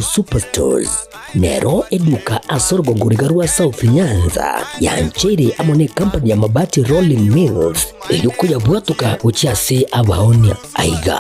Superstores nero eduka ase orogongo riga rwa South Nyanza yancheire amo ne company ya Mabati Rolling Mills eyio koyabwatoka gochia ase abaonia. Aiga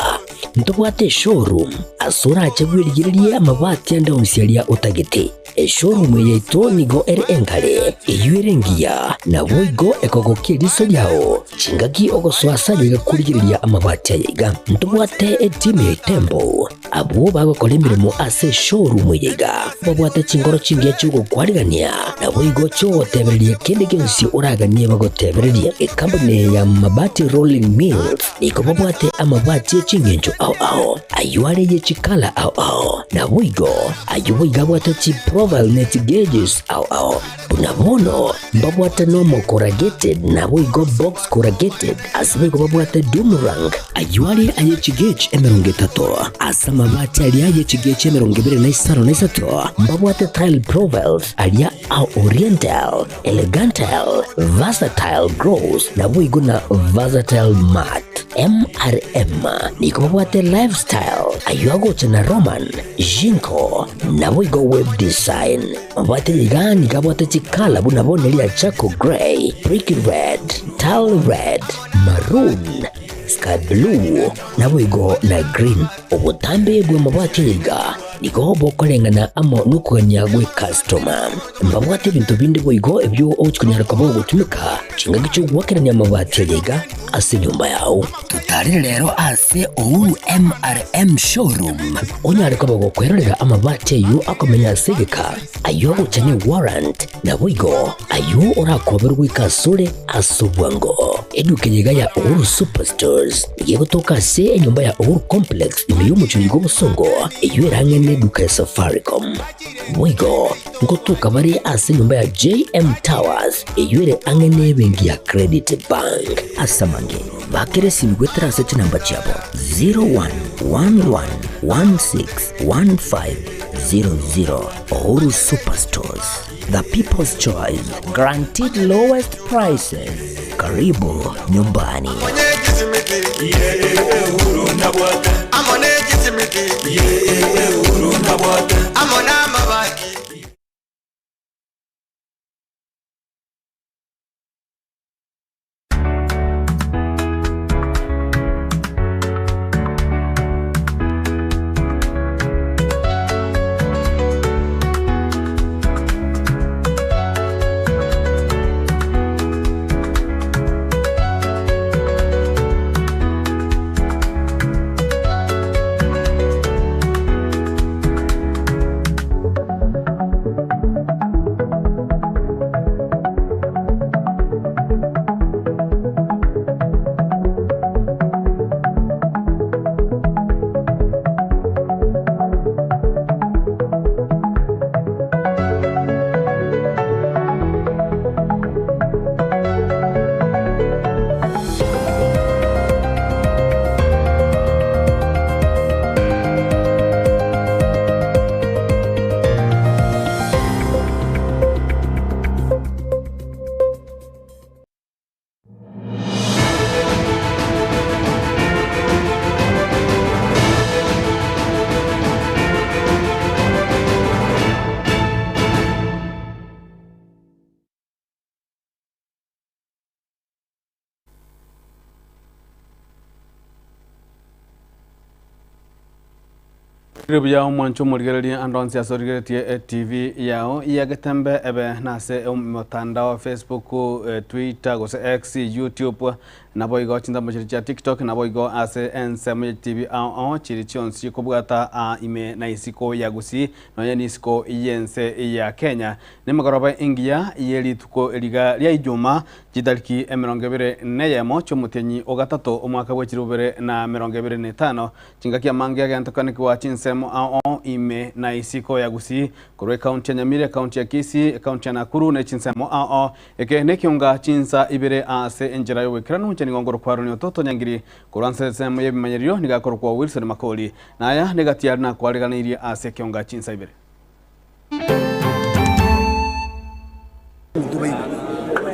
ntobwate eshowroom ase orache bwerigererie amabati ande onsi aria otagete. Eshowroom eye yaito nigo ere engare, eyio ere engiya, naboigo ekogokia eriso riao chingaki ogosoa ase aye iga korigereria amabati aya iga. Ntobwate etimu ya Itembo Abwo bagokora emeremo ase eshowroom eye iga babwate chinkoro chingiya chi'ogokwarigania, naboigo chi'ogotebereria kende gionsi oraganie bagotebererie. Ekampuni eye ya Mabati Rolling Mills nigo babwate amabati e chingencho ao ao, ayio are ye chikala ao ao, naboigo ayio boigo abwate chiprofile ne chigauges ao ao. Buna bono mbabwate normal corrugated naboigo box corrugated, ase boigo babwate doom rank, ayio are aye chigauge 30, ase amabati aria aye chigauge 23 mbabwate tile profiles aria a oriental, elegantal, versatile gloss naboigo na versatile matte. MRM nigo babwate lifestyle ayio agocha na Roman, Jinko naboigo web design. Mabwate iga nigo abwate chikala buna bono eria charcoal grey, brick red, tile red, maroon, sky blue, naboigo na green. Obotambe bw'amabati aya iga nigo bokoreng'ana amo nokogania gw'ekastoma. Mbabwate ebinto binde boigo ebio ogochia konyara koba ogotumeka chingaki chi'ogoakerania amabati aya iga ase enyomba yao. Totarere rero ase Uhuru MRM Showroom onyare koba gokwerorera amabati ayio akomenya ase egeka, ayio agocha ne warrant, naboigo ayio orakoberwe goika asore ase obwango. Eduka eye iga ya Uhuru Superstores nigo egotoka ase enyomba ya Uhuru Complex ime y'omochie oyo bw'obosongo eyio ere ang'e neduka ya Safaricom. Boigo ngotoka bare ase enyomba ya JM Towers eyio ere ang'e nebenki ya Credit Bank. Ase amange, bakera esimi goetera ase chinamba chiabo 0111161500. Uhuru Superstores, the people's choice, guaranteed lowest prices. Karibu nyumbani. Riria buya omwancho omorigererie ande onsi ase origeretie eTV yao ya Getembe ebe nase omotandao Facebook, Twitter gose X, YouTube naboigo chintambo chiria chia TikTok naboigo ase ensemo ya chitibi ao ao chiri chionsi kobwata aa ime na isiko ya Gusii nonya nisiko y'ense ya Kenya. Nemegoroba engiya ye rituko riga ria Ijuma chitariki 21 chi'omotienyi o gatato omwaka bwe chilifu bibere na 25 Chingaki amange agentokanekigwa chinsemo ao ime na isiko ya Gusii, korwa ekaunti ya Nyamira, ekaunti ya Kisii, ekaunti ya Nakuru ne chinsemo ao. Eke nekionga chinsa ibere ase enchera y'oboikeranu inche nigo nkorokwa Aaron Ototo Nyangiri korwa nse ensemo y'ebimanyererio nigo akorokwa Wilson Makori. Na aya negati are nakwareganeirie ase ekionga chinsa ibere. Intwe baigwe.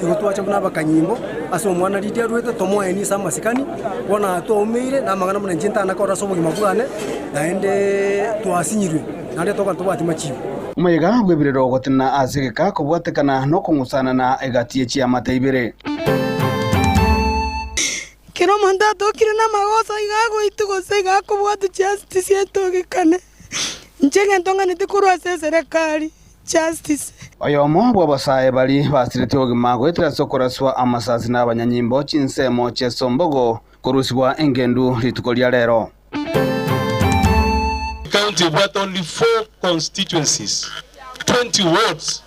Igo twacha buna abakanyimbo ase omwana riria arwete tomoenie ase amasikani, bono aa twaumeire na amang'ana buna inche ntanakorora ase obogima bwane, naende twasinyirwe. Naende tokogenda tobwati machibu. Omoyega bw'ebirero ogotenena ase egeka kobwatekana nokong'usanana egati ye chiamate ibere. Kera omonto atokire namagoso iga agoitwa gose iga akobwatwa justice etogekane. Inche egento ng'anete korwa ase eserekari, justice. Oyomo bw'abasae baria basiretie obogima goetera ase okoraswa amasasi nabanyanyimbo chinsemo chi'esombogo korusigwa engendu rituko ria rero. County ebwate only four constituencies, 20 wards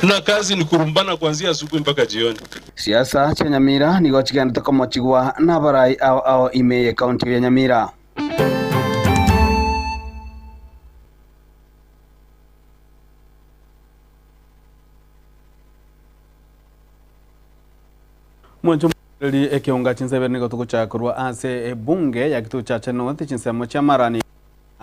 na kazi ni kurumbana kuanzia asubuhi mpaka jioni. Siasa chia Nyamira nigo chigendete komochigwa nabarai ao ao ime ye county ya Nyamira. Mwancho Ri ekeonga chinsebere nigo togochaka korwa ase ebunge ya Kitutu Chache North chinsemo chia Marani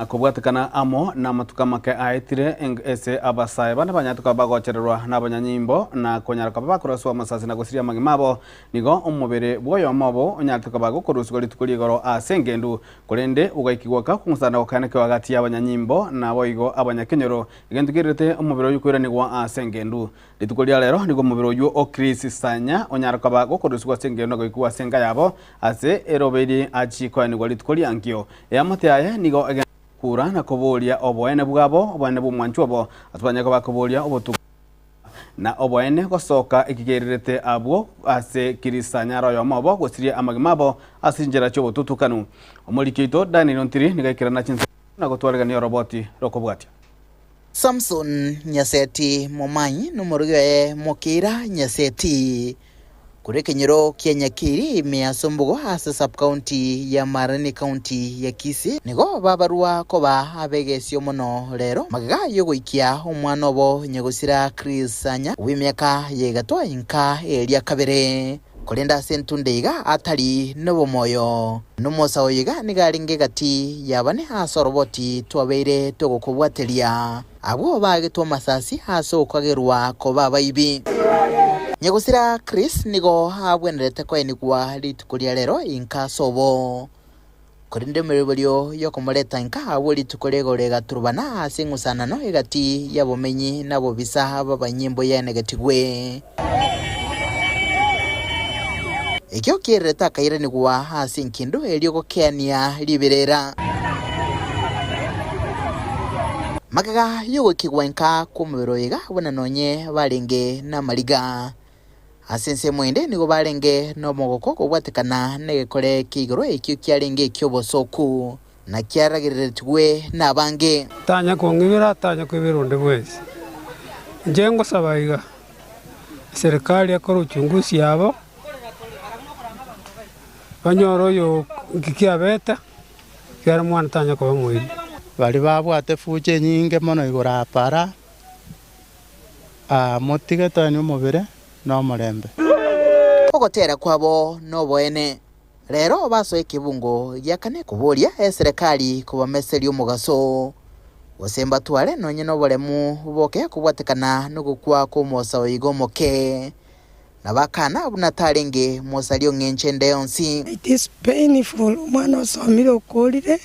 kobwatekana amo namatuko amake aetire ese abasae bande banyarete koba bagochererwa nabanyanyimbo na konyara koba bakoraswa amasasi na gosiria amagima abo. Nigo omobere bwoyomo obo onyarete koba gokorusigwa rituko rigoro ase engendu korende ogaikigwa kakong'usana gokaenekewa gati y'abanyanyimbo naboigo abanyakenyoro egento kererete omobere oyio koiranigwa ase engendu. Rituko ria rero nigo omobere oyio o Chris Sanya onyare koba gokorusigwa ase engencho na goikigwa ase enka yabo ase erobeiri achie koenigwa rituko riankio. Eamate yaye nigo egendererete gokura na koboria oboene bwabo, oboene bw'omwanchwa obo, ase banyare koba bakoboria obotuko na oboene gosoka ekigererete abwo ase Chris Sanya are oyomo obo gosiria amagima abo ase chinchera chi'obotutukanu. Omoriki oito Daniel Ontiri nigo aikerana chinsemo na gotwaregania oroboti rokobwatia. Samson Nyaseti Momanyi nomorogi oye Mokira Nyaseti korwa ekenyoro kia Nyakiri ime ya Sombogo ase sub-county ya Marani county ya Kisii nigo babarwa koba abegesio mono rero magega yogoikia omwana obo nyagosira Chris Sanya bw'emiaka ya egatwa inka eria kabere. Korende ase entunda iga atari nobomoyo. Nomosa oyo iga nigo arenge egati y'abane ase oroboti twabeire togokobwateria, abwo baagetwe amasasi ase okoagerwa koba abaibi. Nyagosira Chris nigo abwenerete koenigwa rituko ria rero inka ase obo. Korende emeroberio y'okomoreta inka agwo rituko rigoro egaturubana ase eng'usanano egati y'abomenyi na abobisa b'abanyimbo yaenegetigwe. Ekio kiererete akairanigwa ase enkindo erio gokeania riberera. Magega y'ogoikigwa inka kw'omobere oyo iga buna nonye barenge namariga. Ase ensemo ende nigo barenge nomogoko kobwatekana negekore kia igoro ekio kiarenge eki'obosooku, na kiaragereretigwe nabange. Tanya kong'ibera, tanya koibera onde bwensi. Inche ngosaba iga, eserikari ekore uchunguzi yabo, banyore oyo nki kiabete, ekiagera mwana tanya koba moibi. Baria babwate fucha enyinge mono igoro apara. Aa, motige toenie omobere na omorembe. Ogotera kwabo noboene. Rero basoe ekebungo gia kane koboria eserekari kobameseria omogaso, gose mbatware nonye noboremu boke kobwatekana nogokwa kw'omosa oiga omoke. Na bakana buna tarenge mosaria ong'encho ende yonsi. It is painful omwana osomire okorire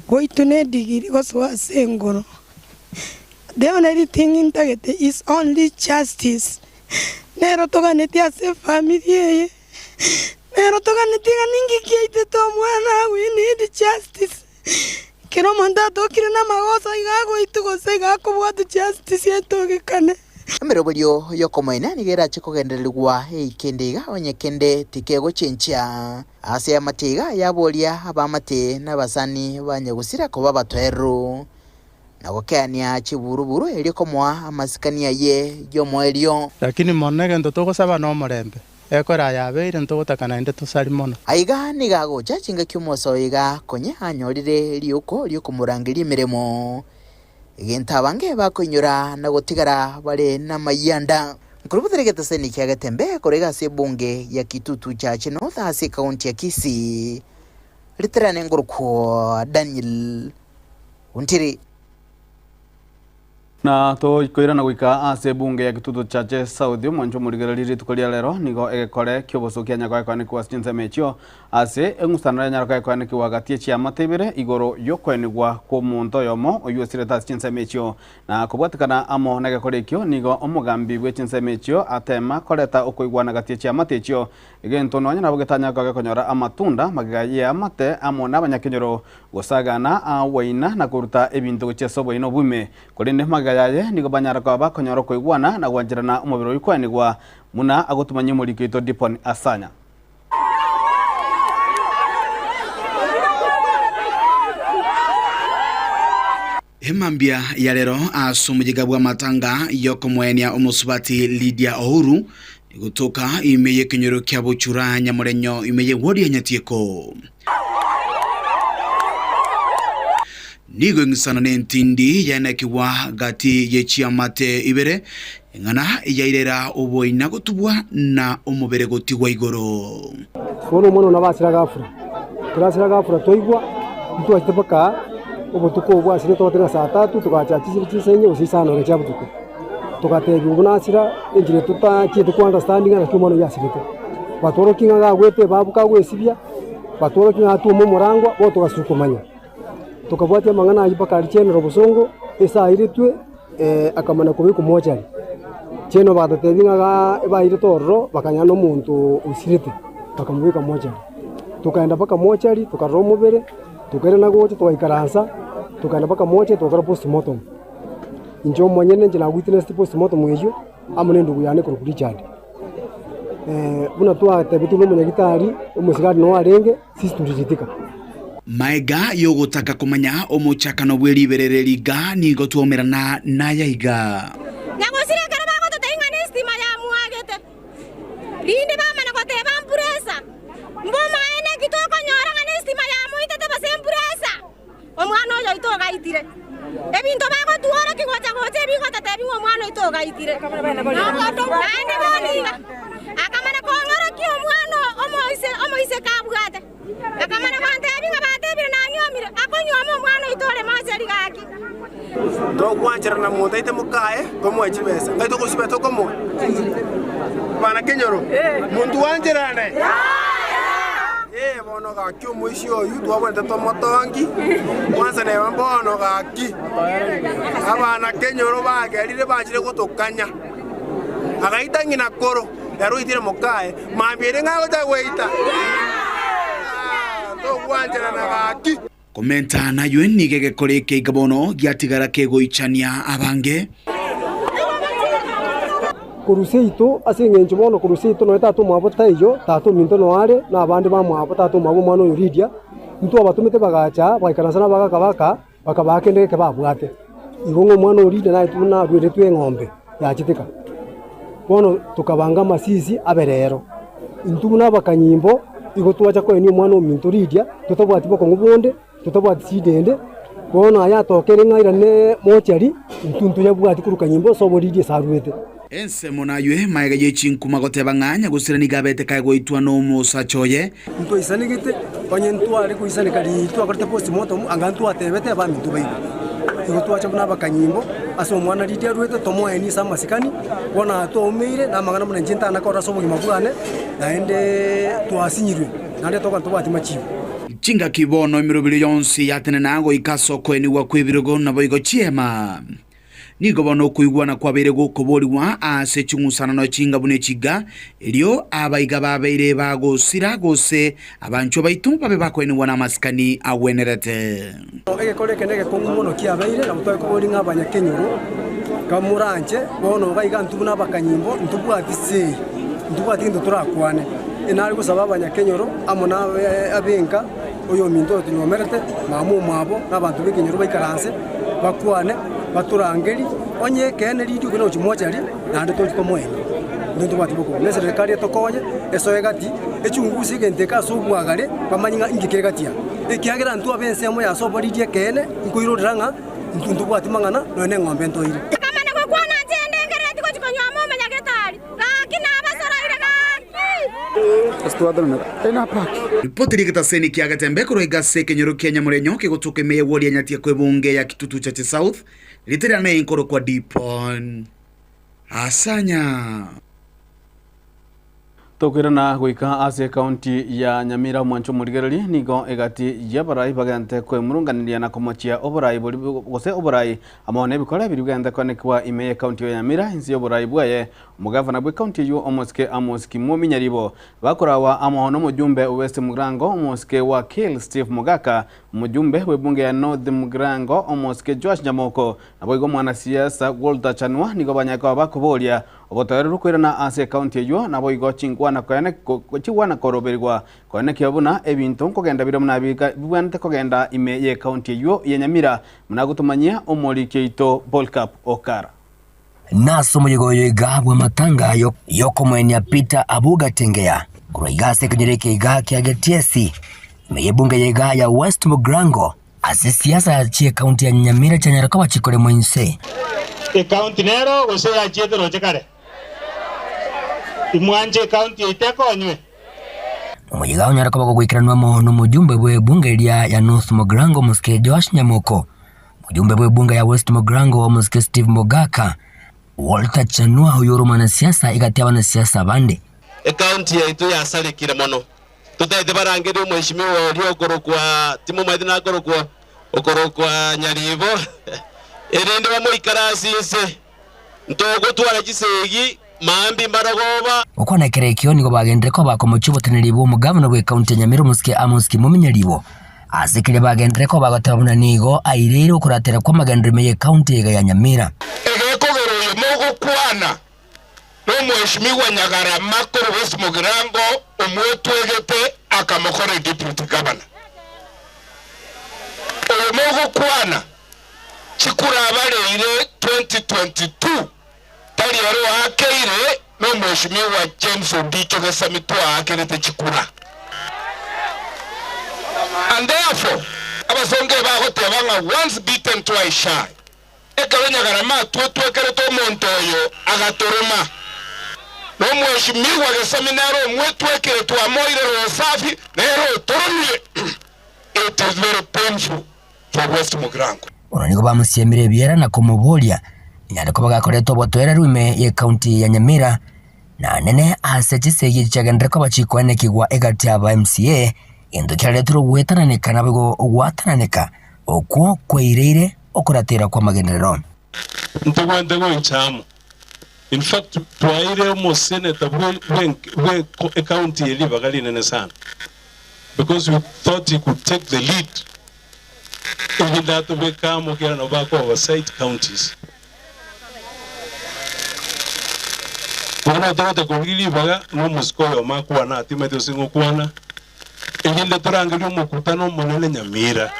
goitwa ne degree gosoa ase engoro. The only thing ntagete is only justice. Nero toganetie ase efamiri eye, nero toganetie ng'a ninki kiaitete omwana, we need justice. Kera omonto atokire namagoso iga agoitwa gose iga akobwatwa justice etogekane. Emeroberio y'okomoenia nigo erache kogendererigwa eike ende iga onye kende tikegochenchia. Ase amate iga yaboria abaamate na abasani ba nyagusira koba abatoereru. Na gokeania chiburu-buru erio komoa amasikani aye y'omoerio. Lakini mono egento togosaba nomorembe, ekero ayabeire ntogotaka naende tosari mono. Aiga nigo agocha chingaki omosa oyo iga konye anyorire riuko ri'okomorangeria emeremo, egento abange bakoinyora na gotigara bare namayianda. Nkorubutere egeteseni kia Getembe korwa iga ase ebunge ya Kitutu Chache North ase ekaunti ya Kisii, riterane ngorokwo Daniel Ontiri. Na tokoirana goika ase ebunge ya Kitutu Chache South, omwancho omorigereria rituko ria rero nigo egekore ki'obosokia nyako ekoanekigwa ase chinsemo echio ase eng'usano yanyara koekoanekigwa gati echiamate ibere igoro y'okoenigwa kw'omonto oyomo oyio osirete ase chinsemo echio. Na kobwatekana amo negekore ekio nigo omogambi bwe chinsemo echio atema koreta okoigwana gati echiamate echio, egento nonya nabo getanyare koba gekonyora amatunda magega y'eamate amo nabanyakenyoro gosagana awaina na koruta ebinto gochia ase oboina oboime. Korende magega yaye nigo banyara koba bakonyora okoigwana na gwancherana omobere oyio koenigwa, buna agotumanyia omoriki oito Dipon Asanya. Emambia ya rero ase omoyega bw'amatanga y'okomoenia omosubati Lydia Ouru gotoka ime y'ekenyoro kia Bochura Nyamorenyo ime y'ewodi ya Nyatieko. Nigo eng'isano nentindi yaenekigwa gati ye chiamate ibere, eng'ana yairera oboina gotubwa na omobere gotigwa igoro. Bono omwana one nabo asire agafura, ekero asire agafura twaigwa, ntwachete mpaka obotuko obwo asire twabate ng'a saa tatu togacha chisiri chinsa inye gose isano iga chia botuko. Togatebiwa buna asira enchera totachiete ko understand ng'a naki omwana oyio asirete. Batworokia ng'a gagwete ebabu kagwesibia, batworokia ng'a atwoma omorangwa, bono togasuka komanya. Tokabwatia amang'ana ayio mpaka aria chienero obosongo, ase airetwe akamana kobekwa mochari. Chienero bagatotebia ng'a igaa bairete ororo, bakanyora na omonto osirete, bakamobeka mochari. Tokaenda mpaka mochari, tokarora omobere, tokairana gocha togaikaransa, tokaenda mpaka mochari togakora postmortem. Inche omonyene inche na witnessed postmortem eyio, amo na endugu yane ekorokwa Richard. Buna twatebetigwe na omonyagitari, omosigari noo arenge, sisi tuliritika. Maega y'ogotaka komanya omochakano bwe riberera eri iga nigo twaumerana naya iga. Nyagosira ekero bagototebia ng'a nestima yamwagete, rinde bamana goteba mpuresa, mbomaene ki tokonyora ng'a nestima yamoitete gose mpuresa? Omwana oyo oito ogaitire. Ebinto bagotuorokia gocha gocha ebigototebi ng'a omwana oito ogaitire. Naende bono iga, akamana kong'orokia omwana omoise omoiseke abwate. Akamana gontebia ng'a batebire nanyuomire, akonyuoma omwana oito ore mocheri gaki. Togwancherana monto aite mokaye, tomoe chibesa. Ngai togosibia tokomoa? Bana kenyoro, monto gwancherane? Ee bono gaki omoisia oyio twabwanete tomotongi, kwanza neba bono gaki abana kenyoro bagerire bachire gotokanya. Agaita ng'ina koro, ere oitire mokaye, mambia ere ng'a agocha goita? Ah, togwancherana gaki. Komenta naywe nigo egekora eke iga bono giatigara kegoichania abange. Korwa seito, ase engencho bono korwa seito nonya tata omwabo taiyo, tata ominto noyo are, na abande bamwabo tata omwabo omwana oyo Lidia, ntwabatomete bagacha aa, bagaikaransa nabagaaka baka, bakabaa kende geke babwate. Igo ng'a omwana o Lidia naye buna arweretwe eng'ombe yachiteka. Bono tokabanga amasisi abe rero. Intwe buna abakanyimbo, igo twacha koenia omwana ominto Lidia, totabwati bokong'u bonde, totabwati shida ende, bono aye atokere ng'a airane mochari, intwe ntoyabwati korwa kanyimbo ase obo Lidia ase arwete. Ensemo naywe magega ye chinkuma goteba ng'a nyagusira nigo abete kagoitwa nomosacha oye. Ntwaisanegete, onye ntware goisaneka riiri twakorete postmortem, anga ntwatebete abaminto baigwe. Igo twacha buna abakanyimbo ase omwana riria arwete tomoenie ase amasikani, bono aa twaumeire na amang'ana buna inche ntanakorora ase obogima bwane, naende twasinyirwe, naende tokona tobwati machibu. Chingaki bono emeroberio yonsi yatenena goika ase okoenigwa kw'ebirogo naboigo chiema. Nigo bono okoigwana kwabeire gokoborigwa ase ching'usanano chinga buna echiga, erio abaiga babeire bagosira gose abanchwa baito babe bakoenigwa namasikani agwenerete. Egekoro eke negekong'u mono kiabeire, nabo tware koboria ng'a abanyakenyoro kamoranche bono iga iga intwe buna abakanyimbo ntobwati say, ntobwati gento torakwane. Nare gosaba abanyakenyoro amo na abenka oyominto oyo tonyomerete, mama omwabo, na abanto b'ekenyoro baikaranse, bakwane, batorangerie, onye ekeene riria okende gochia mochari, naende toche tomoenie. Intwe ntobwati bokong'u. Na eserekari etokonye, esoe gati, echungusie egento eke ase obwagare, bamanye ng'a inki kere gati aa. Ekiagera intwe abe ensemo ya ase oboriri ekeene, nkoirorera ng'a intwe ntobwati mang'ana, nonya na eng'ombe ntoire. Akamanya gokwana inche ndengerereti gochia konywa amo omonyagetari, gaki nabasoroire gaki. Ase twatananete, tari na park. Ripoti ri'egetaseni kia Getembe korwa iga ase ekenyoro kia Nyamorenyo kegotoka ime y'ewodi ya Nyatieko ebunge ya Kitutu Chache South, ritere ane inkorokwa Dipon Asanya. Tokoirana goika ase ekaunti ya Nyamira omwancho omorigereria nigo egati y'abarai bagente kwemurunganeria na komochia oborai bori gose oborai amo nebikore biria bigente koanekigwa ime y'ekaunti ya Nyamira inse y'oborai bwaye omogavana bw'ekaunti eyio omosike Amos Kimwomi Nyaribo bakorawa amo nomojumbe o West Mugirango omosike wa Kill Steve Mogaka omojumbe bw'ebunge ya North Mugirango omosike Joash Nyamoko naboigo omwanasiasa Walter Chanua nigo banyare koba bakoboria Obotoereru koirana ase ekaunti eyio naboigo chinkwana koene chigwana koroberigwa koenekia buna ebinto nkogenda bire buna bibwenerete kogenda ime y'ekaunti eyio ya Nyamira buna gotomanyia omoriki oito Polycarp Okara. Nase omoyega oyo iga bw'amatanga y'okomoenia Peter Abuga Tengeya korwa iga ase ekenyoro eke iga kia Getiesi ime y'ebunge ya iga ya West Mugirango. Ase siasa chi'ekaunti ya Nyamira chianyare koba chikoremwa inse. Ekaunti nero gose yachiete roche kare? Imwanche ekaunti yaito ekonywe? Omoyega onyare koba gogoikeranwa amo nomojumbe bw'ebunge eria ya North Mugirango Omosike Joash Nyamoko, omojumbe bw'ebunge ya West Mugirango Omosike Steve Mogaka, Walter Chanua oyore omwanasiasa egati y'abanasiasa abande. Ekaunti yaito yasarekire mono. Totaete barangerie omweshimiwa oria okorokwa, timomaeti nakorokwa, okorokwa Nyaribo, erinde bamoikaranse inse. Ntogotwara chisegi mambia mbarogoba. Gokwana ekero ekio nigo bagenderere koba komochia oboteneneri bw'omogavana bw'ekaunti ya Nyamira omosike Amos Kimumi Nyaribo. Ase keria bagenderere koba bagoteba buna nigo aireire okoratera kw'amagenderero ime y'ekaunti eye ya Nyamira. Egekogera oyo mogokwana Nomweshimiwa Nyagarama korwa West Mugirango omwetwegete akamokora edeputy governor. Oyo mogokwana chikura abareire 2022 tari ere oakeire nomweshimiwa James Ondicho Gesami twaakerete chikura. And therefore abasongo ebagoteba ng'a once bitten twice shy. Ekero Nyagarama atwetwekerete omonto oyo, agatoroma. Na omweshimiwa Gesami nere omwetwekire twamoire roho safi, nere otoromire. It is very painful for West Mugirango. Bono nigo bamosiemire ebiera na komoboria anyare koba gakoreta obotoereru ime y'ecounty ya Nyamira na anene ase chisegi echi chiagenderere koba chikoenekigwa egati y'aba MCA, gento kiareterwe ogoetananeka naboigo ogwatananeka okwo kwaireire Okoratera kw'amagenderero. Ntobwate goicha amo. In fact, twaeire omosenator bwe bwe bwe ecounty eye ribaga rinene sana because we thought he could take the lead erinde atobeke amo kera nabo bako oversight counties. Bono togote korigia ribaga na omosike oyomo akwane atimanyete gose ng'okwana Erinde torangerie omokutano omonene Nyamira.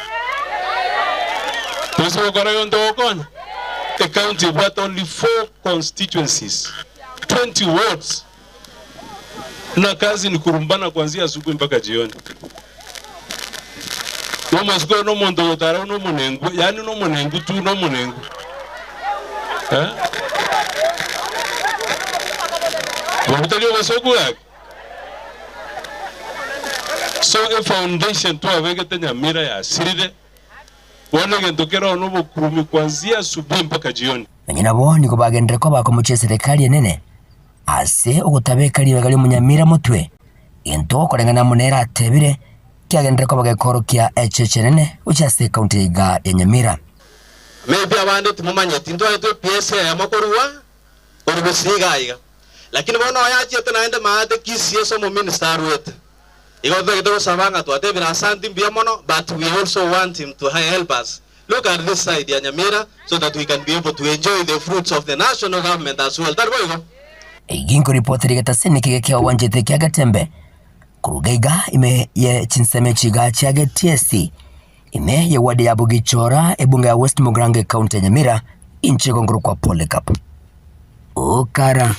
Toise gokora gento gokonya? Ecounty ebwate only four constituencies, 20 wards na kazi ni kurumbana kuanzia asubuhi mpaka jioni. Nomosike oyo nomonto ogotara buna omonengu, yaani nomonengu tu nomonengu. Eh? Bobe tari obosoku gaki? So efoundation twabegete Nyamira yasirire, bono egento kere oo nobokurumi kuanzia asubuhi mpaka jioni. Nonya nabo nigo bagenderere koba komochia eserekari enene ase ogotabeka ribaga ri'omonyamira motwe, egento koreng'ana amo nere atebire kiagenderere koba gekoorokia echeche enene gochia ase ekaunti ya iga ya Nyamira. Maybe abande timomanyeti, ntwaetwe epiece eyemo korwa korwa gusii iga iga. Lakini bono oyo achiete naende maate Kisii ase omominister arwete. Igo totagete gosaba ng'a twatebire asanti mbuya mono but we also want him to help us look at this side ya Nyamira so that we can be able to enjoy the fruits of the national government as well. Tari boigo? Eyio nkoripoti rigetasini kiga kiawanchete kia Getembe koruga iga ime ye chinsemo echi iga chia Getiesi ime ye ward ya Bogichora ebunge ya West Mugirango ecounty ya Nyamira inche gongorokwa Polycarp Okara.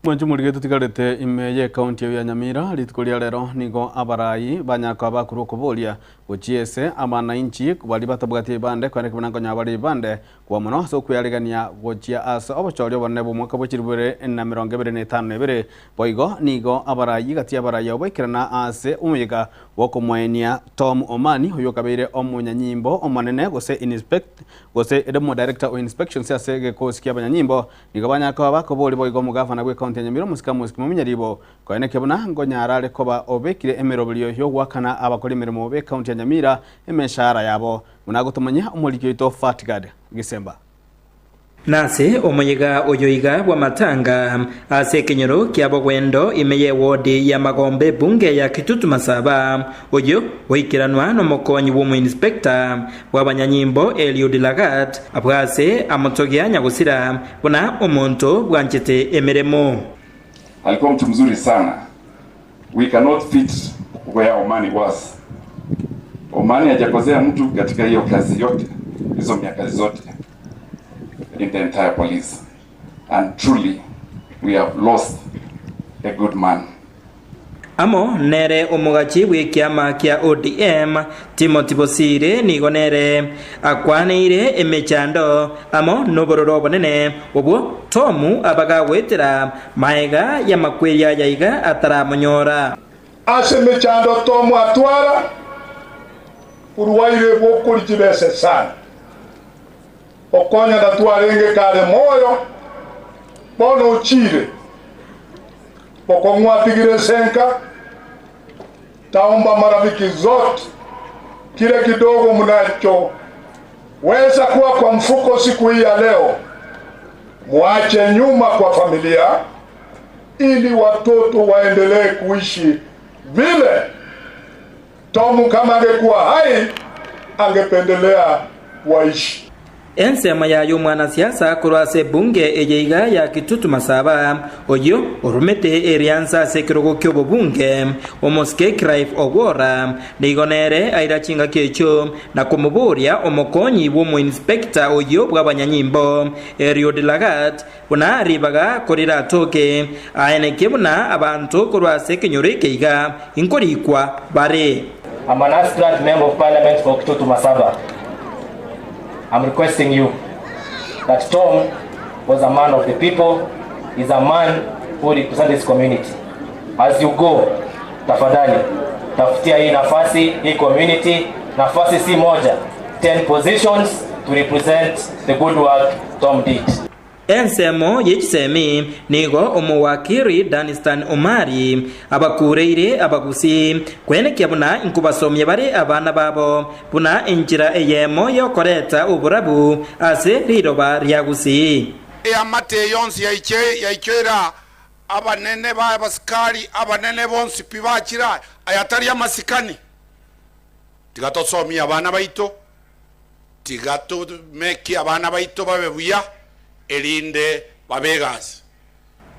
Mwanche morige totigarete ime y'ecounty eyio ya Nyamira, rituko ria rero nigo abarai banyara koba bakorwa okoboria gochia ase abanainchi baria batabwati ebibande kweneki buna nkonyaa bare ebibande Kwa mono ase okwearegania gochia ase obochori obonene bw'omwaka bwe chilifu ibere na emerongo ebere na etano na ebere. Boigo nigo abarai gati y'abarai abwo baikerana ase omoyega bw'okomoenia Tom Omani, oyio okabeire omonyanyimbo omonene gose inspect gose ere omodirector o inspections ase egekosi ki'abanyanyimbo. Nigo banyara koba bakoboria boigo omogavana bw'ecounty ya Nyamira omosike Amos Kimomia Nyaribo koenekia buna nkonyara are koba obekire emeroberio y'ogoakana abakori emeremo b'ecounty ya Nyamira emeshahara yabo. Buna agotomanyia omoriki oito Fatgard Gisemba. Nase omoyega oyo iga bw'amatanga ase ekenyoro kia Bogwendo ime y'ewodi ya Magombe ebunge ya Kitutu Masaba, oyio goikeranwa nomokonyi bw'omoinspector bw'abanyanyimbo Eliud Lagat abwase amotogia nyagosira buna omonto bwanchete emeremo. Alikuwa mtu mzuri sana. We cannot fit where Omani was. Omani hajakosea mtu katika hiyo kazi yote, hizo miaka zote in the entire police. And truly we have lost a good man. Amo nere omogachi bw'ekiama kia ODM, Timothy Bosire nigo nere akwaneire emechando amo nobororo obonene obwo Tomu abagagoetera magega y'amakweri aya iga ataramonyora. Ase emechando Tomu atwara orwaire bw'okoria chibese sana. Okonya natwarenge kare moyo, bono ochire. Bokong'u atigire ense nka, taomba marafiki zote, kile kidogo mnacho weza kuwa kwa mfuko siku hii ya leo, muache nyuma kwa familia, ili watoto waendelee kuishi vile Tomu kama angekuwa hai angependelea waishi. Ensemo yaye omwanasiasa korwa ase ebunge eye iga ya Kitutu Masaba, oyio orumete eriansa ase ekerogo ki'obobunge, omosike Clive Ogwora, nigo nere aira chingaki echio na komoboria omokonyi bw'omoinspector oyio bw'abanyanyimbo, Eliud Lagat, buna ribaga koriratoke, aenekie buna abanto korwa ase ekenyoro eke iga inkorikwa bare. I'm an aspirant member of parliament for Kitutu Masaba. I'm requesting you that Tom was a man of the people, is a man who represents his community. As you go, tafadhali tafutia hii nafasi hii community, nafasi si moja, 10 positions to represent the good work Tom did. Ensemo ye chisemi nigo omowakiri Danstan Omari abakureire abagusi kwenekia buna inkobasomia bare abana babo buna enchera eyemo yokoreta oborabu ase riroba ria Gusii. Eamate eye yonsi yaichoire abanene b'abasikari abanene bonsi pi bachire aya tari amasikani. Tiga tosomie abana baito, tiga tomekie abana baito babe buya, erinde babe egasi.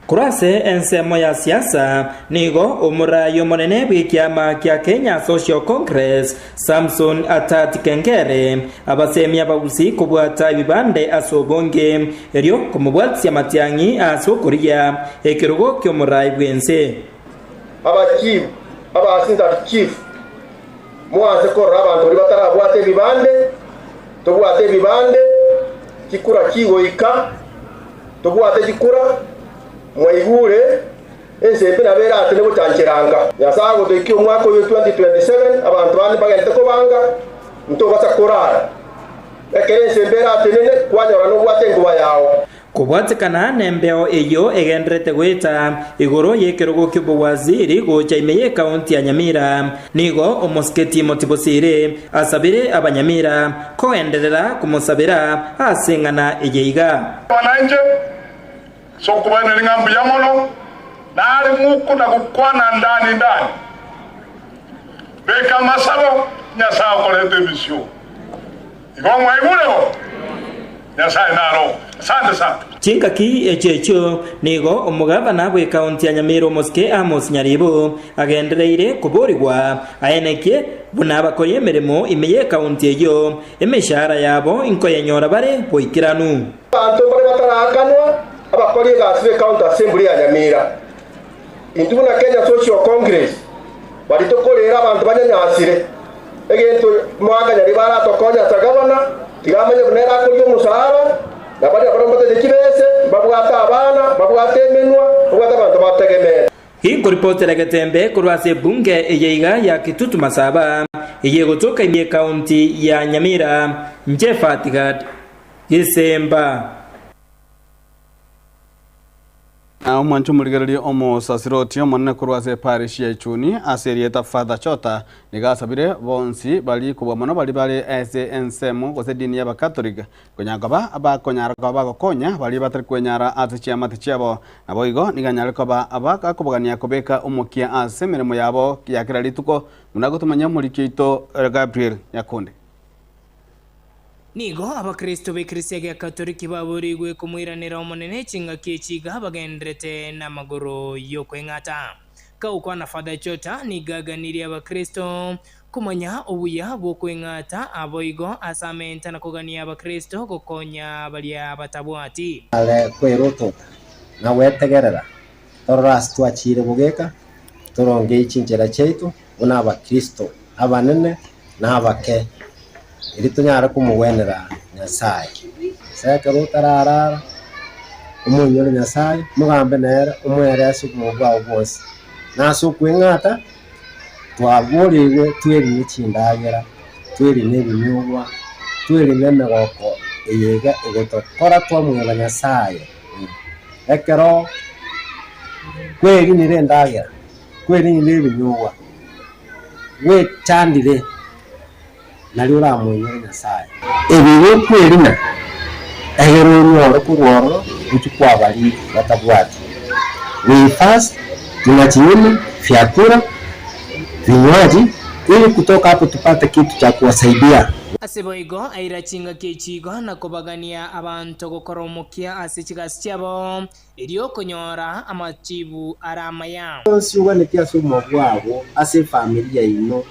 Korwa ase ensemo ya siasa, nigo omoraai omonene bw'ekiama kia Kenya Social Congress, Samson Atati Kengere, abasemia abagusii kobwata ebibande ase obonge, erio komobwatisia Matiang'i ase okorigia ekerogo ki'omoraai bw'ense. Abachief, aba assistant chief, Mwanse korora abanto baria batarabwate ebibande, tobwate ebibande, chikura chigoika, tobwate chikura, mwaigure, ense embe nabo eratene gochancheranga. Nyasae agotoikia omwaka oyo 2027, abanto bande mbagente kobanga, ntobasa korara. Ekero ense embe eratenene, kwanyora nobwate enkuba yao. Kobwatekana nembeo eyio egendererete goeta igoro y'ekerogo ki'obowaziri gocha ime y'ekaunti ya Nyamira, nigo omosike Timothy Bosire asabire abanyamira kogenderera komosabera ase eng'ana eye iga. Nainche ase okobaeneria ng'a mbuya mono, nare mokona-gokwana ndani ndani. Beka amasabo, Nyasae okorete ebisio. Igo mwaigure bo? Nyasae naro. Asante sana. Chingaki echio echio nigo omogavana bw'ekaunti ya Nyamira omosike Amos Nyaribo agendereire koborigwa aenekie buna abakori emeremo ime y'ekaunti eyio emeshahara yabo inkoyenyora bare boikeranu. Abanto mbare bataraakanwa. Abakori egasi b'Ecounty Assembly ya Nyamira, intwe buna Kenya Social Congress baria tokorera abanto banyanyasire, egento moakanya riba aratokonye ase gavana, tiga amanye buna ere akoria omosara, na baria barabwo mbatete chibese, mbabwate abana, mbabwate emenwa, mbabwate abanto bategemeete. Inkoripotera Getembe korwa ase ebunge eye iga ya Kitutu Masaba, eye egotoka ime ekaunti ya Nyamira, inche Fatgad Gesemba. Na omwanche omorigereria omosasiroti omonene korwa ase eparish ya Ichuni ase erieta Father Chota nigo asabire bonsi baria kobua mono baria bare ase ensemo gose edini y'abakatoliki konya koba abakonyara koba bagokonya baria batari kwenyara ase chiamate chiabo. Naboigo nigo anyare koba abakobogania kobeka omokia ase emeremo yabo ya kera rituko buna gotomanya omoriki oito Gabriel Nyakundi. Nigo Abakristo b'Ekeresia gia Katoliki baboorigwe komoiranera Omonene chingaki echi iga bagenderete namagoro y'okweng'ata. Kagokwana Father Chota nigo aganirie Abakristo komanya obuya bw'okweng'ata aboigo ase amenta na kogania Abakristo gokonya baria batabwati. Are kwerotota na gwetegerera, torore ase twachiire bogeka, torongei chinchera chiaito buna Abakristo abanene na abake, erio tonyare komogwenera Nyasae. Ase ekero otararara, omoinyore Nyasae, mogambe nere, omoere ase obogima bwao bwonsi. Na ase okweng'ata, twaboreirwe twerine chindagera, twerine ebinyugwa, twerine emegoko eye iga egotokora twamweba Nyasae. Ekero kwerinire endagera, kwerinire ebinyugwa, gwechandire, nario oramoinyore Nyasae. Ebi gokwerina, egere onyore korwa ororo gochia kwabaria batabwati. We fast, tunajinyima vyakula, vinywaji, ili kutoka hapo tupate kitu cha kuwasaidia. Ase boigo aira chingaki echi igo na kobagania abanto gokora omokia ase chigasi chiabo, Erio okonyora amachibu are amaya. Onsi oganeti ase obogima bwabo, ase efamiri yaino,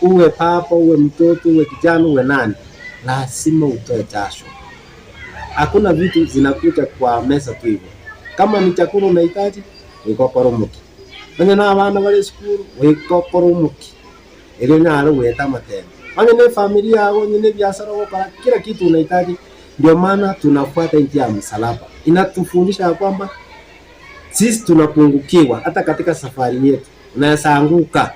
uwe papa, uwe mtoto, uwe kijana, uwe nani, lazima utoe jasho. Hakuna vitu zinakuja kwa meza tu hivyo. Kama ni chakula unahitaji, goika okore omokia. Onye na abana bare esukuru, goika okore omokia, erio onyare goeta amatemo. Onye na efamiri yago, onye na ebiasara ogokora, kila kitu unahitaji Ndio maana tunafuata njia ya msalaba. Inatufundisha ya kwamba sisi tunapungukiwa hata katika safari yetu, unaweza anguka.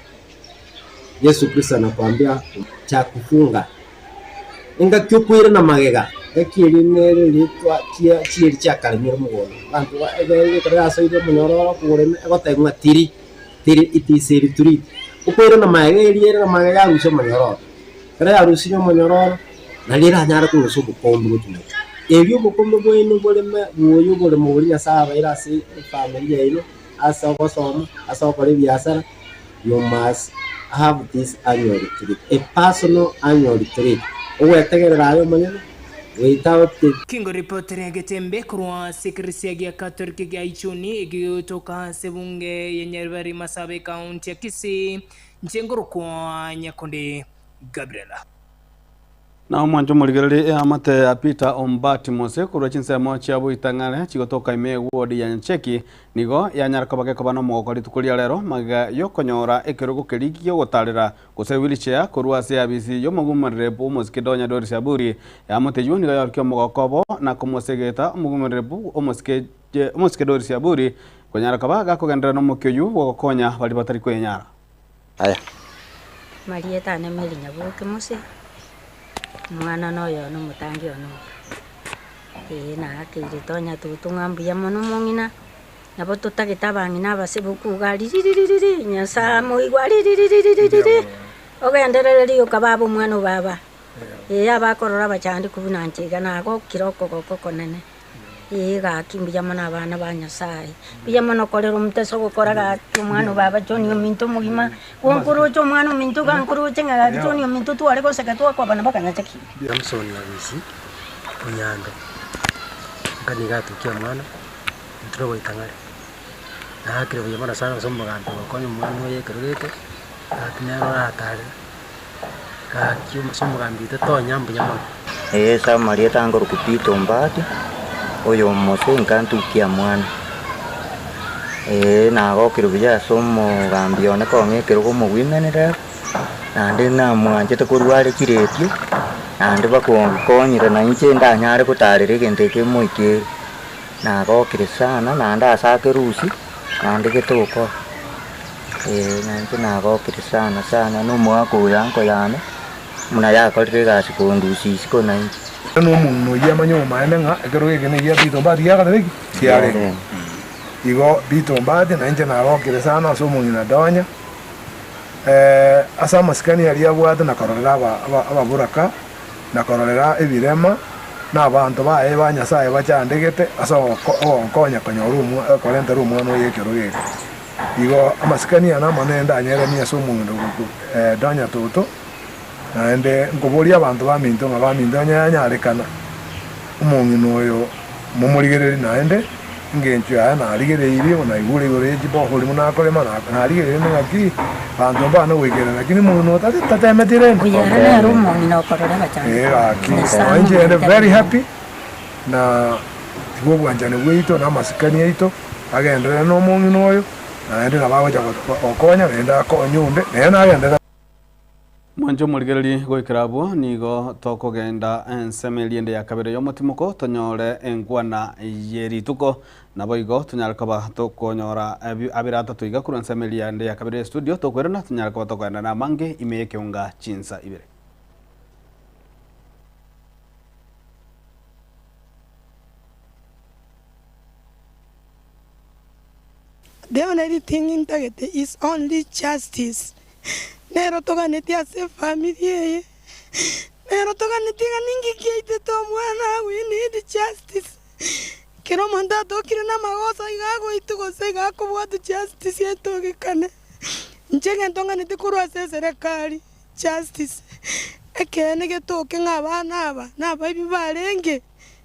Yesu Kristo anakuambia cha kufunga engaki okoira na magega engaki eria nere ritwa chia chieri chiakaremire mogondo abanto ba ebe ekero yasoire omonyororo kogorema egotebia ng'a tiri tiri it is a retreat. Okoira na magega eria ere na magega yarusia omonyororo. Ekero yarusirie omonyororo, nario eranyare korusia obokombe gochia motwe. Erio obokombe bwaino boreme bwoyio oboremo boria Nyasae abaeire ase efamiri yaino, ase ogosoma, ase ogokora ebiasara, you must have this annual retreat, a personal annual retreat, ogwetegerera aye omonyene without. Kingoripotere egetembe korwa ase ekeresia gia Katoliki gia Ichuni egegotoka ase ebunge ya Nyaribari Masaaba ekaunti ya Kisii, Inche ngorokwa Nyakonde Gabriel. Na omwancho omorigereria eamate ya Peter Ombati Mose korwa chinsemo chia Boitang'are chigotoka ime eward ya Nyacheki nigo yanyara koba gekoba nomogoko rituko ria rero magega yokonyora ekerogo keria giogotarera gose wheelchair korwa ase eabisi yomogumerere bw'omosike Donya Doris Aburi. Eamate eyio nigo yaorokia omogoko obo na komosegeta omogumerere bw'omosike omosike Doris Aburi konyara koba gakogenderera nomokia oyio bwogokonya baria batari kwenyara. Aya. Marieta ane Mary Nyaboke Mose, omwana noyo one omotangi one oyo. Ee naakeire tonya toto ng'a mbuya mono omong'ina, nabo totagete abang'ina abase bokuga ririririri Nyasaye amoigwe ririririri, ogenderere rioka baba omwana o baba, ee abakorora abachandeku buna inche iga nagokire okogoko okonene. Ee gaki mbuya mono abana ba Nyasaye, mbuya mono korera omoteso ogokora gaki omwana o baba John ominto omogima, gonkoroche omwana ominto iga nkoroche ng'a gaki John ominto tware goseka twakwabana mpaka nyachakire. Samson Nyabisi, Onyando, nka nigo atukia omwana, intwe goika ng'are. Naakire buya mono sana ase omogambi gokonya omwana oye ekero geke, gaki nere oratarere, gaki ase omogambi oito tonya mbuya mono. Ee, ase amarieta ange korokwa Peter Ombati, Oyo omose nkantukia mwana. Ee, nagokire buya ase omogambi one kong'a ekerogo omogwimenere, naende namwanchete korwa are chiretio, naende bakongokonyire na inche ndanyare gotarera egento eke moikere. Nagokire sana naende ase akerusia, naende getogokora. Ee, na inche nagokire sana sana na omogaka oyo anko yane, buna yakorire egasi kondusia isiko na inche. Na omong'ina oyio amanye obomaene ng'a ekerogo eke negia Bitombati giakorire ki? Kiarenge. Igo Bitombati na inche nagokire sana ase omong'ina Donya, ase amasikani aria abwate na kororera ababoraka, na kororera ebirema, na abanto baye ba Nyasae bachandegete ase ogonkonya konyora korentera omwana oye ekerogo eke. Igo amasikani ane amanene ndanyeranie ase omong'ina Donya Toto. Naende nkoboria abanto baminto ng'a baminto onye yanyarekana, omong'ina oyo momorigererie naende, engencho yaye narigereirie, naigure igoro ye chibohori buna akorema, narigereirie ng'aki banto mbane goikerana, lakini omong'ina oyo tari tatemeti rende. Oyo ere nere omong'ina okorora abachandi. Ee gaki, Nyasae nonya inche ende omong'ina very happy, na tibwa obwanchani bwaito na amasikani aito, agenderere na omong'ina oyo, naende nabo agocha gokonya naende akonye onde, nere nagenderere. Mwanche omorigererie goikera abwo nigo tokogenda ensemo eria ende ya kabere y'omotimoko tonyore enkwana ye rituko naboigo tonyare koba tokonyora abere atato iga korwa ensemo eria ende ya kabere y'estudio tokoirana tonyare koba tokogenda namange ime y'ekeunga chinsa ibere. The only thing ntagete is only justice. Nero toganetie ase efamiri eye, nero toganetie ng'a ninki kiaitete omwana, we need justice. Ekero omonto atokire namagoso iga agoitwa gose iga akobwatwa justice etogekane. Inche egento nganetie korwa ase eserekari, justice. Ekeene getoke ng'a abana aba nabaibi barenge,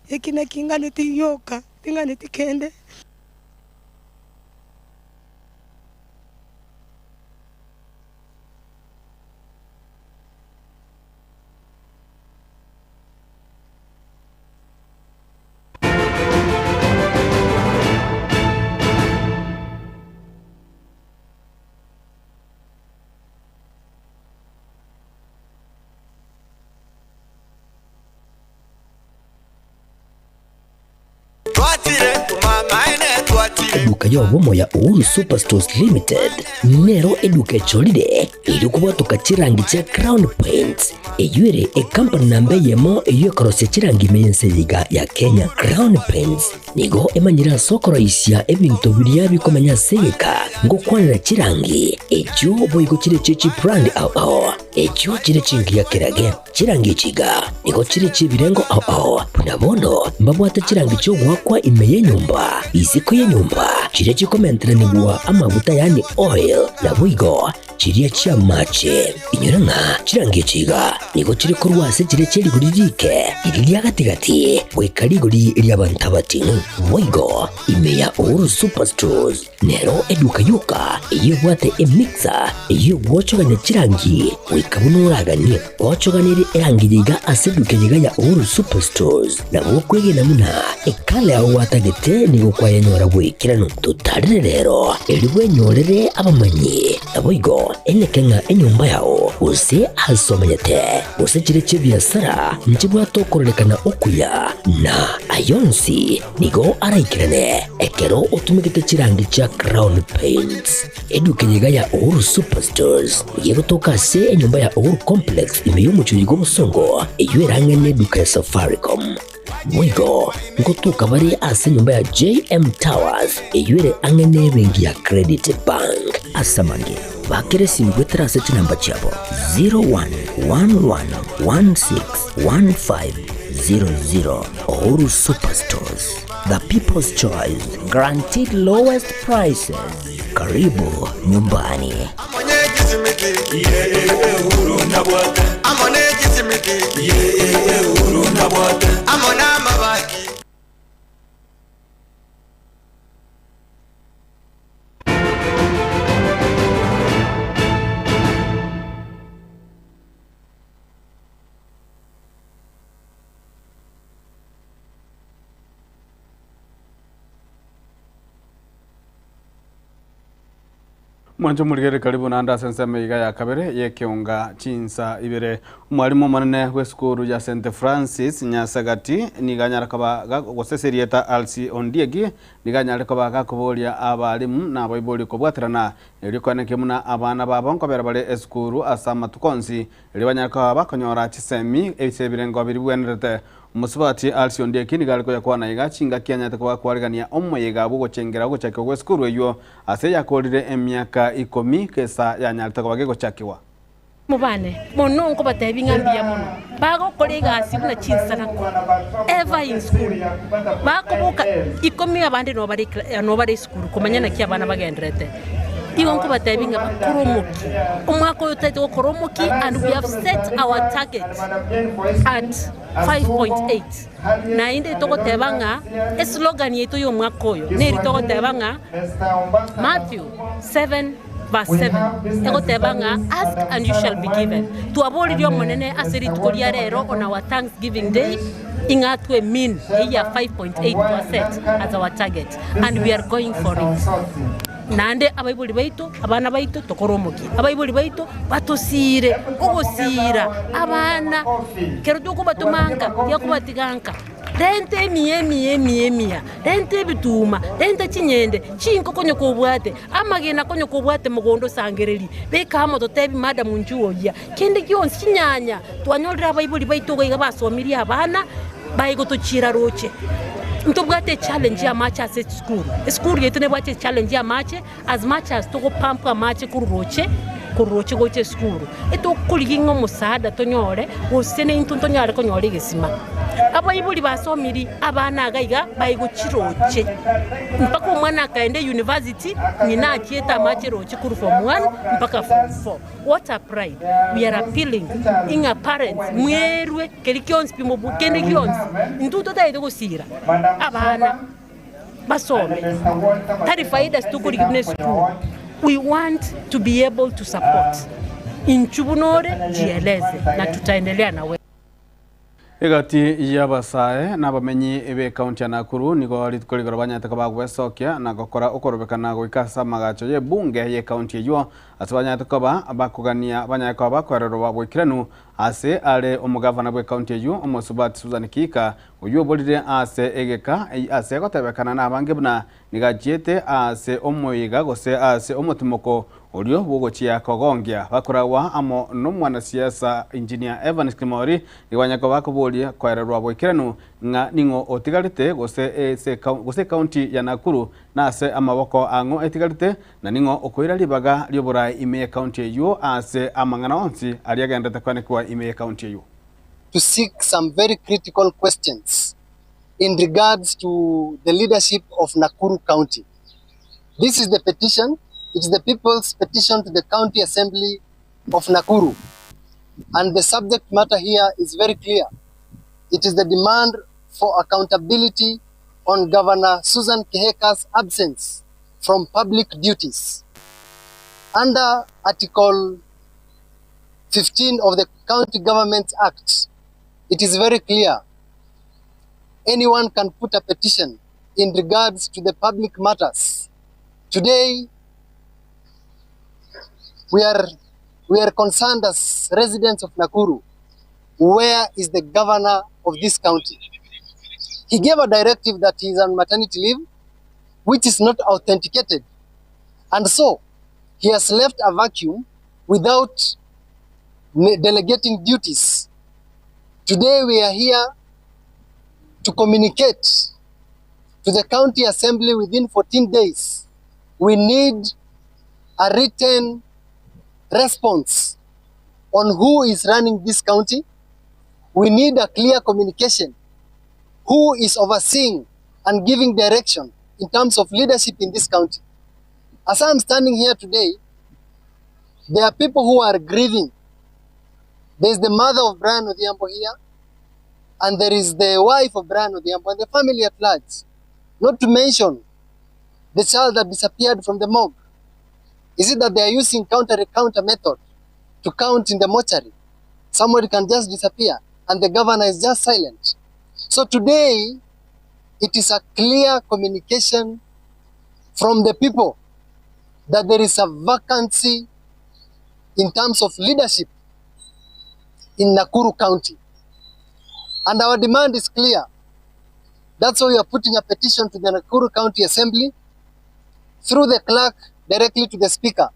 eki naki nganetie gioka, tinganeti kende. Eduka y'obomo ya Uhuru Superstores Limited nero eduka echorire erio kobwatoka chirangi chia Crown Paints eyio ere ekampani namba eyemo eyio ekorosia chirangi ime y'ense eye iga ya Kenya. Crown Paints nigo emanyire ase okoroisia ebinto biria bikomenya ase egeka ngokwanera chirangi echio boigo chire chie chibrand ao ao echio chire chingiya kerage. Chirangi echi iga nigo chire chi'ebirengo ao ao, buna bono mbabwate chirangi chi'ogoakwa ime y'enyomba, isiko y'enyomba, chiria chikomenteranigwa amaguta yaani oil, naboigo chiria chi'amache. Inyora ng'a chirangi echi iga nigo chire korwa ase chiria chie rigori riike, riria ria gati-gati, goika rigori ri'abanto abating'u. Boigo ime ya Uhuru Superstores Nero eduka yoka eyio ebwate emixer eyio egwochogania chirangi goika buna oraganie. Gwochoganirie erangi eye iga ase eduka eye iga ya Uhuru Superstores, nabo okwegena buna ekala yao gwatagete nigo kwayenyora bw'ekeranu. Totarire rero erio bwenyorere abamanyi, naboigo eneke ng'a enyomba yao gose ase omenyete gose chire chi'ebiasara nchibwate okororekana okuya na ayonsi Nigo araikerane ekero otumegete chirangi chia Crown Paints. Eduka eye iga ya Uhuru Superstores nigo egotoka ase enyomba ya Uhuru Complex ime y'omochie bw'obosongo eyio erang'e neduka ya Safaricom. Boigo ngotoka bare ase enyomba ya JM Towers eyio ere ang'e nebenki ya Credit Bank. Ase amange, bakera esimi goetera ase chinamba chiabo 0111161500. Uhuru Superstores, the people's choice, guaranteed lowest prices. Karibu nyumbani. Mwanche omorigereria karibu naende ase ensemo iga ya kabere y'ekeunga chinsa ibere. Omwalimu omonene bw'esukuru ya St Francis Nyasagati nigo anyare koba gose ase erieta Alsi Ondieki nigo anyare koba gakoboria abalimu na abaibori kobwaterana erio koenekia buna abana babo nkobera bare esukuru ase amatuko onsi erio banyare koba bakonyora chisemi ase ebirengo biria bibwenerete. Omosubati Alsi Ondieki nigo are koyakwana iga chingaki anyarete koba kwarigania omoyega bw'ogochengera ogochakigwa gw'esukuru eyio Ase yakoorire emiaka ikomi kesa yanyarete koba gegochakigwa. Mobane mono nkobatebi ng'a mbuya mono bagokora egasi buna chinsanako ever in school bakoboka ikomi abande nabo bare nabo bare esukuru komanya naki abana bagendererete. Igo nkobatebi ng'a bakore omokia, omwaka oyo totaete gokora omokia and we have set our target at 5.8. Naende togoteba ng'a eslogan yaito y'omwaka oyo neri togoteba ng'a Matthew 7 verse 7 egoteba ng'a ask and you shall be given. Twaboririe Omonene ase rituko ria rero on our thanksgiving day ing'a atwe mean eyio ya 5.8 twa set as our target and we are going for it. Naende abaibori baito, abana baito, tokore omokia. Abaibori baito batosiire ogosiira abana, ekero tokobatoma nka, tiakobatiga nka. Renta emiya emiya emiya emiya, renta ebituma, renta chinyende, chinko konya kobwate, amagena konya kobwate mogondo osangererie, beka amo totebi madam inchuo oyia. Kende gionsi chinyanya, twanyorire abaibori baito iga iga basomirie abana, baye gotochiera roche. Ntobwate echallenge y'amache ase esukuru. Esukuru yaito nebwate echallenge y'amache as much as togopamp amache korwa roche, korwa roche gocha esukuru. Etokorigia ng'a omosaada tonyore, gose naintwe ntonyare konyora egesima. Abaibori basomiri abana iga iga baye gochia roche, mpaka omwana akaenda euniversity, ng'ina achiete amache roche korwa form one mpaka form four. What a pride! We are appealing ing'a parents mwerwe keri kionsi pi mobu kende gionsi intwe totagete gosira abana basome tari faida ase tokorigia buna esukuru we want to be able to support inchu buna ore jieleze na tutaendelea nawe. Egati y'abasae na abamenyi b'ekaunti ya Nakuru nigo rituko rigoro banyarete koba gwesokia na gokora okorobekana goika ase amagacho y'ebunge y'ekaunti eyio ase banyarete koba bakogania banyare koba bakoererwa boikeranu ase are omogavana bw'ekaunti eyio Omosubati Susan Kihika oyio oborire ase egeka ase gotebekana nabange buna Nigo achiete aase omoiga gose aase omotimoko orio bw'ogochia kogongia. Bakoragwa amo nomwanasiasa Engineer Evans Kimori nigo banyare koba bakoboria koererwa boikeranu ng'a ning'o otigarete gose ase gose ekaunti ya Nakuru nase amaboko ang'o etigarete na ning'o okoira ribaga rioboraai ime y'ekaunti eyio aase amang'ana onsi aria agenderete koenekigwa ime y'ekaunti eyio. to seek some very critical questions in regards to the leadership of Nakuru County. This is the petition, it's the people's petition to the County Assembly of Nakuru. And the subject matter here is very clear. It is the demand for accountability on Governor Susan Kihika's absence from public duties. Under Article 15 of the County Governments Act, it is very clear anyone can put a petition in regards to the public matters. Today, we are, we are concerned as residents of Nakuru, where is the governor of this county? He gave a directive that he is on maternity leave, which is not authenticated. And so, he has left a vacuum without delegating duties. Today, we are here to communicate to the county assembly within 14 days. We need a written response on who is running this county. We need a clear communication. Who is overseeing and giving direction in terms of leadership in this county? As I'm standing here today, there are people who are grieving. There's the mother of Brian Odhiambo here, and there is the wife of Brian Odhiambo and the family at large. Not to mention the child that disappeared from the morgue. Is it that they are using counter-counter method to count in the mortuary? Somebody can just disappear and the governor is just silent. So today, it is a clear communication from the people that there is a vacancy in terms of leadership in Nakuru County. And our demand is clear. That's why we are putting a petition to the Nakuru County Assembly through the clerk directly to the speaker.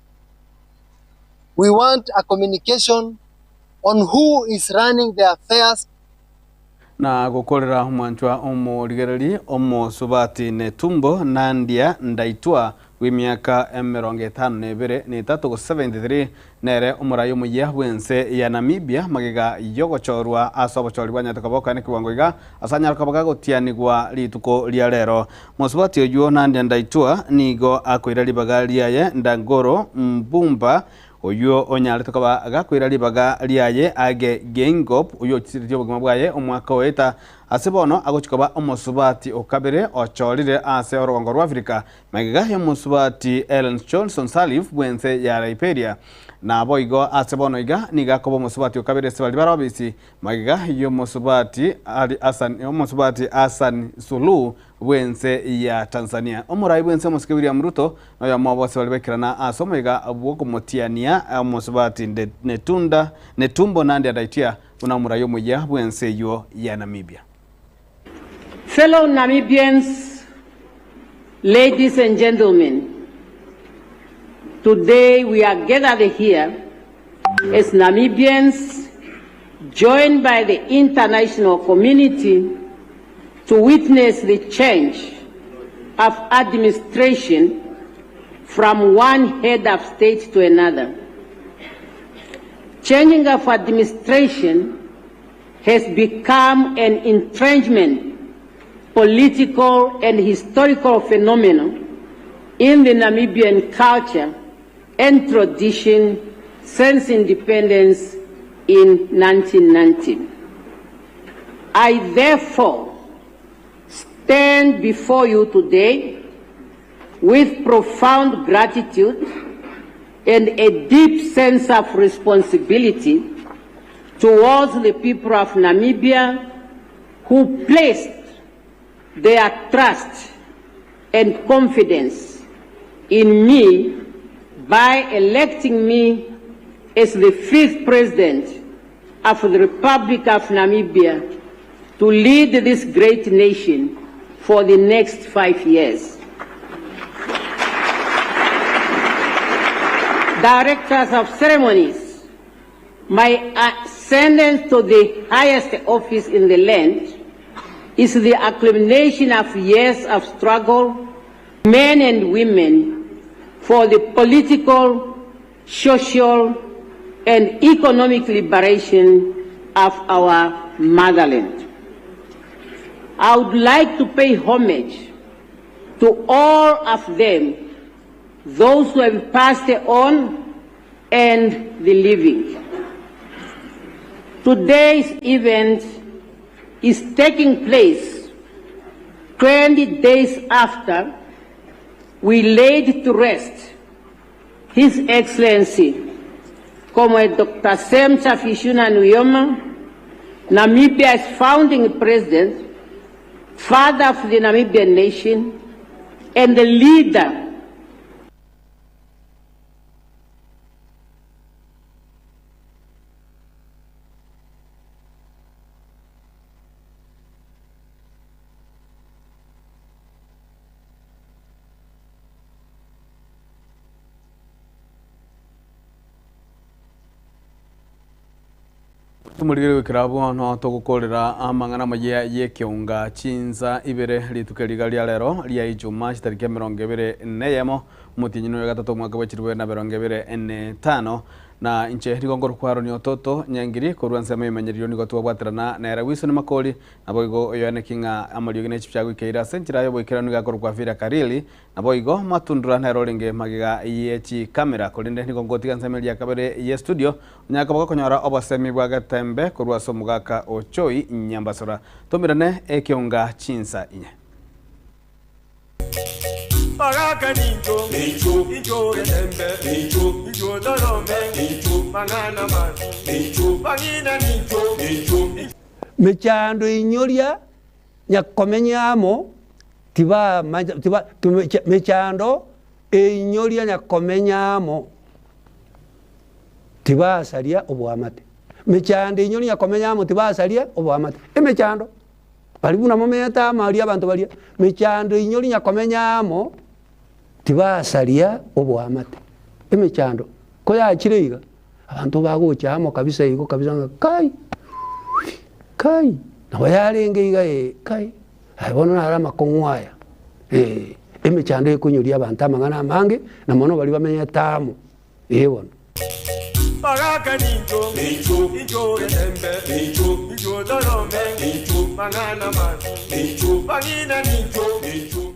We want a communication on who is running the affairs Na gokorera omwanchwa omorigereri omosubati Netumbo Nandia Ndaitwah bw'emiaka 53 na etato gose 73 nere omorai omoyia bw'ense ya Namibia magega y'ogochorwa ase obochori bwanyarete koba okoene kiwango iga ase anyare koba gagotianigwa rituko ria rero. Mosubati oyio Nandia Ndaitwah nigo akoira ribaga riaye Ndangoro Mbumba Oyio onyarete koba gakoira ribaga riaye Hage Geingob, oyio ochisiretie obogima bwaye omwaka oeta, ase bono agochia koba omosubati o kabere ochorire ase orogongo rwa Africa, magega y'omosubati Ellen Johnson Sirleaf bw'ense ya Liberia. Naboigo ase bono iga nigo akoba omosubati o kabere ase baria bare obisi, magega y'omosubati Ali Hassan omosubati Hassan Suluhu bw'ense ya Tanzania. Omorai bw'ense omosike William Ruto noyomo obo ase baria baikerana ase omoyega bw'okomotiania omosubati Netunda Netumbo Nandi Adaitia buna omorai omoyia bw'ense eyio ya Namibia. Fellow Namibians, ladies and gentlemen, today we are gathered here as Namibians joined by the international community to witness the change of administration from one head of state to another. Changing of administration has become an entrenchment political and historical phenomenon in the Namibian culture and tradition since independence in 1990. I therefore stand before you today with profound gratitude and a deep sense of responsibility towards the people of Namibia who placed their trust and confidence in me by electing me as the fifth president of the Republic of Namibia to lead this great nation for the next 5 years. Directors of ceremonies, my ascendance to the highest office in the land is the accumulation of years of struggle, men and women, for the political, social, and economic liberation of our motherland. I would like to pay homage to all of them, those who have passed on and the living. Today's event is taking place 20 days after we laid to rest His Excellency, Comrade Dr. Sam Shafiishuna Nujoma, Namibia's founding president, father of the Namibian nation, and the leader Tumorigere goikera bono togokorera amang'ana amaya y'ekeunga chinsa ibere rituko eriga ria rero ria Ijumaa chitariki 21 omotienyi oyo gatato omwaka bwe chilifu 2025. Na inche nigo nkorokwa Aroni Ototo Nyangiri korwa ensemo y'emenyererio nigo twabwaterana nere Wilson Makori, naboigo oyoaneki ng'a amariogi ne chibicha agoikeire ase enchera y'oboikeranu iga akorokwa Vera Karili, naboigo Matundura nere orenge magega ye chikamera. Korende nigo ngotiga ensemo eria ya kabere ye studio onyare koba gokonyora obosemi bwa Getembe korwa ase omogaka o Choi Nyambasora. Tomerane ekeonga chinsa inye. Bagaka nincho, nincho, nincho getembe, nincho, nincho torome, nincho, mang'ana mabi, nincho, bang'ina nincho, nincho. Mechando inyoria nyakomenya amo, tibamanya tiba mechando. Einyoria nyakomenya amo, tibasaria oboamate. Mechando einyoria nyakomenya amo, tibasaria oboamate. Emechando, baria buna momenyete amo aria abanto baria, mechando einyoria nyakomenya amo, tibasaria oboamate. Emechando, koyachire iga, abanto bagocha amo kabisa igo kabisa ng'a kai, kai, nabo yarenge iga ee, kai. Aye bono naro amakong'u aya, ee, emechando ekonyoria abanto amang'ana amange, na mono baria bamenyete amo, ee bono. Bagaka nincho, nincho, nincho getembe, nincho, nincho torome, nincho, mang'ana mabi, nincho, bang'ina nincho, nincho.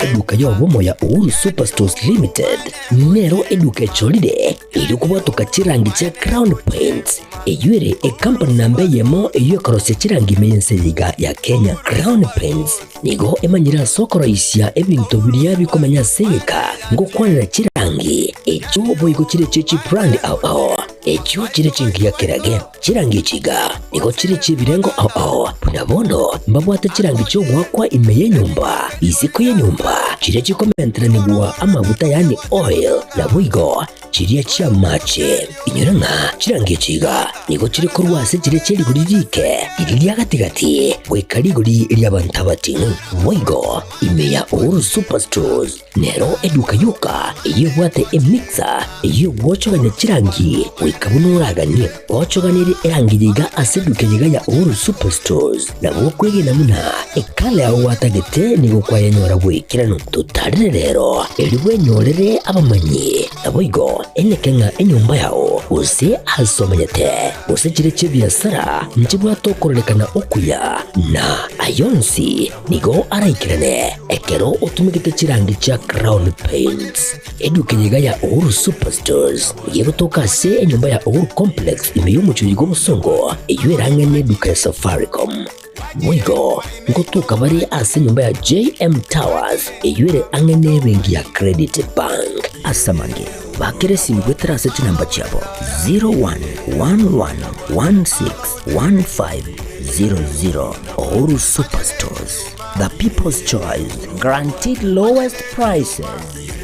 Eduka y'obomo ya Uhuru Superstores Limited nero eduka echorire erio kobwatoka chirangi chia Crown Paints eyio ere ekampani namba eyemo eyio ekorosia chirangi ime y'ense eye iga ya Kenya. Crown Paints nigo emanyire ase okoroisia ebinto biria bikomenya ase egeka ngokwanera chirangi echio boigo chire chie chibrand ao ao echio chire chingiya kerage. Chirangi echi iga nigo chire chi'ebirengo ao ao, buna bono mbabwate chirangi chi'ogoakwa ime y'enyomba, isiko y'enyomba, chiria chikomenteranigwa amaguta yaani oil, naboigo chiria chi'amache. Inyora ng'a chirangi echi iga nigo chire korwa ase chiria chie rigori riike, riria ria gati-gati, goika rigori ri'abanto abating'u. Boigo ime ya Uhuru Superstores Nero eduka yoka eyio ebwate emixer eyio egwochogania chirangi goika buna oraganie. Ochoganirie erangi yiga ase eduka yiga ya Uhuru Superstores nabo okwegena buna ekala yao gwatagete nigo kwayenyora bw'ekeranu. Totarere rero erio bwenyorere abamanyi naboigo eneke ng'a enyomba yao gose ase omenyete gose chire chi'ebiasara nchibwate okororekana okuya na ayonsi Nigo araikerane ekero otumegete chirangi chia Crown Paints. Eduka eye iga ya Uhuru Superstores nigo egotoka ase enyomba ya Uhuru Complex ime y'omochie oyo bw'obosongo eyio erang'e neduka ya Safaricom. Boigo ngotoka bare ase enyomba ya JM Towers eyio ere ang'e nebenki ya Credit Bank. Ase amange, bakera esimi goetera ase chinamba chiabo 0111161500. Uhuru Superstores, the people's choice, guaranteed lowest prices.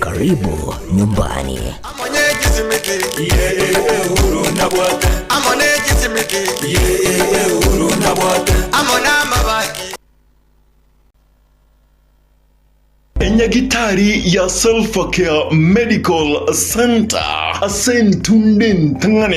Karibu nyumbani. Enyagitari ya Selfacare Medical Centre ase entunde entang'ani.